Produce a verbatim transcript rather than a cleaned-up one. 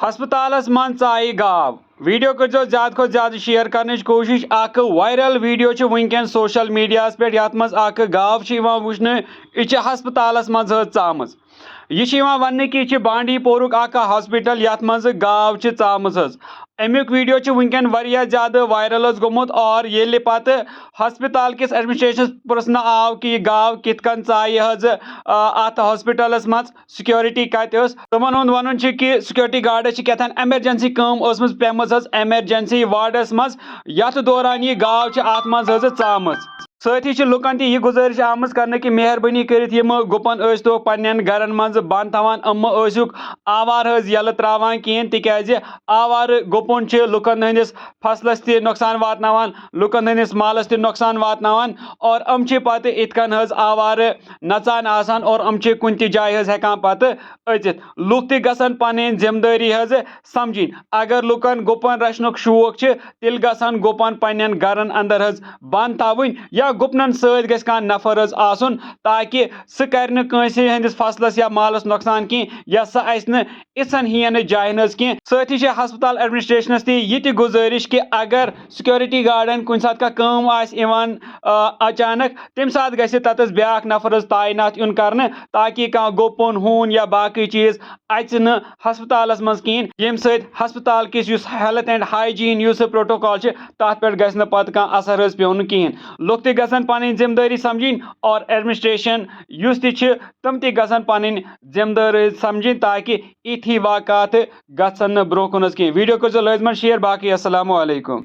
ہسپتالس منٛز ژایہِ گاو۔ ویڈیو کٔرزیو زیادٕ کھۄتہٕ زیادٕ شیئر کرنٕچ کوٗشِش۔ اکھ وائرل ویڈیو چھِ وٕنکیٚن سوشل میڈیاہس پٮ۪ٹھ، یتھ منٛز اکھ گاو چھِ یِوان وٕچھنہٕ۔ یہِ چھِ ہسپتالس منٛز حظ ژامٕژ۔ یہِ چھِ یِوان وننہٕ کہِ یہِ چھِ بانڈی پورُک اکھ ہاسپٹل، یتھ منٛز گاو چھِ ژامٕژ حظ۔ امیُک ویڈیو چھُ وٕنکیٚن واریاہ زیادٕ وائرل حظ گوٚمُت، اور ییٚلہِ پتہٕ ہسپتال کِس ایڈمنسٹریشنس پرژھنہٕ آو کہِ یہِ گاو کِتھ کٔنۍ ژایہِ حظ، آ، اتھ ہاسپٹلس منٛز، سیکورٹی کتہِ ٲس؟ تِمن ہُنٛد ونُن چھُ کہِ سیکورٹی گارڈس چھِ کیٛاہ تام ایمرجنسی کٲم ٲسمٕژ پیمٕژ حظ ایمرجنسی وارڈس منٛز، یتھ دوران یہِ گاو چھِ اتھ منٛز حظ ژامٕژ۔ سۭتی چھِ لُکن تہِ یہِ گُزٲرِش آمٕژ کرنہٕ کہِ مہربٲنی کٔرِتھ یِم گُپن ٲسۍ تو پننٮ۪ن گرن منٛز بند تھاوان، یِم مہٕ ٲسِوکھ آوار حظ یلہٕ تراوان کِہیٖنۍ، تِکیازِ آوارٕ گُپُن چھِ لُکن ہٕنٛدِس فصلس تہِ نۄقصان واتناوان، لُکن ہٕنٛدِس مالس تہِ نۄقصان واتناوان، اور یِم چھِ پتہٕ یِتھ کٔنۍ حظ آوارٕ نژان آسان اور یِم چھِ کُنہِ تہِ جایہِ حظ ہٮ۪کان پتہٕ أژِتھ۔ لُکھ تہِ گژھن پنٕنۍ ذمہٕ دٲری حظ سمجھِنۍ۔ اگر لُکن گُپن رچھنُک شوق چھِ، تیٚلہِ گژھن گُپن پننٮ۪ن گرن اندر حظ بند تھاوٕنۍ یا گُپنن سۭتۍ گژھِ کانٛہہ نفر حظ آسُن، تاکہِ سُہ کرِ نہٕ کٲنٛسہِ ہٕنٛدِس فصلس یا مالس نۄقصان کینٛہہ یا سُہ اَژِ نہٕ اِژھن ہِین جاین حظ کینٛہہ۔ سۭتی چھِ ہسپتال ایڈمنسٹریشنس تہِ یہِ تہِ گُزٲرِش کہِ اگر سیکورٹی گارڈن کُنہِ ساتہٕ کانٛہہ کٲم آسہِ یِوان، آ، اچانک، تمہِ ساتہٕ گژھِ تتس بیاکھ نفر حظ تعینات یُن کرنہٕ، تاکہِ کانٛہہ گُپُن، ہوٗن یا باقٕے چیٖز اژِ نہٕ ہسپتالس منٛز کِہیٖنۍ، ییٚمہِ سۭتۍ ہسپتال کِس یُس ہیلتھ اینڈ ہائیجین یُس پروٹوکال چھِ، تتھ پٮ۪ٹھ گژھِ نہٕ پتہٕ کانٛہہ اثر حظ پیوٚن کِہیٖنۍ۔ لُکھ تہِ گژھن پنٕنۍ ذمہٕ دٲری سمجھِنۍ اور ایڈمنسٹریشن یُس تہِ چھِ، تِم تہِ گژھن پنٕنۍ ذمہٕ دٲری سمجھِنۍ، تاکہِ یِتھۍ واقعات گژھن نہٕ برونٛہہ کُن حظ کینٛہہ۔ ویڈیو کٔرزیو لٲزمن شیئر۔ باقٕے السلام علیکم۔